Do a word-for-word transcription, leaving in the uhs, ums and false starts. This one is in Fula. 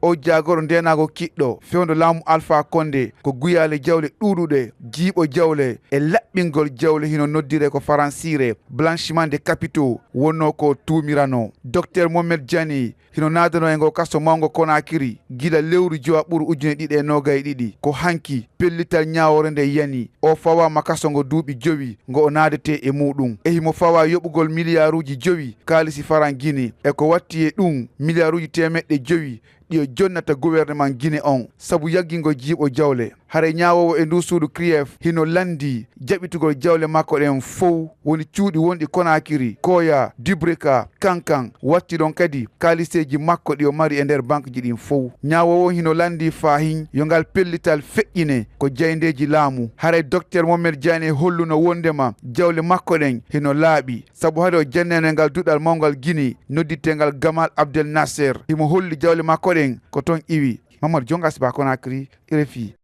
O jaagorɗo ndeenaago kiɗɗo fewndo laamu Alpha Condé ko guyaale jawle ɗuuɗuɗe, jiiɓo jawle e laɓɓingol jawle hino noddiree ko faransiire blanchiment de capitaux wonnoo ko tuumiranoo. Docteur Mohamed Diané hino naadanoo e ngoo kaso mawngo Conakry gila lewru jowaɓuru ujune ɗiɗi e noogay e ɗiɗi. Ko hanki pellital ñaawoore nde yani. O fawaama kaso ngo duuɓi jowi ngo o naadetee e muuɗum. E himo fawaa yoɓugol miliyaaruuji jowi kaalisi faran Gine. E ko watti e ɗum miliyaaruuji teemeɗɗe jowi ɗi o jonnata guwerneman Gine on sabu yaggingo jiiɓo jawle. Haray ñaawoowo e nduu suudu CRIEF hino lanndii jaɓitugol jawle makko ɗen fow, woni cuuɗi wonɗi Conakry, Koya, Dubreka, Kankan, watti ɗon kadi kaaliseeji makko ɗi o mari e nder bankji ɗin fow. Ñaawoowo on hino lanndii faahin yo ngal pellital feƴƴine ko jayndeeji laamu. Haray Docteur Mohamed Diané holluno wonndema jawle makko ɗen hino laaɓi, sabu hari o jannayno e ngal duɗal mawngal Gine noddirteengal Gamal Abdel Nasser. Himo holli jawle makko ɗen ko ton iwi. Mamadou Jonga Siba, Conakry, RFI.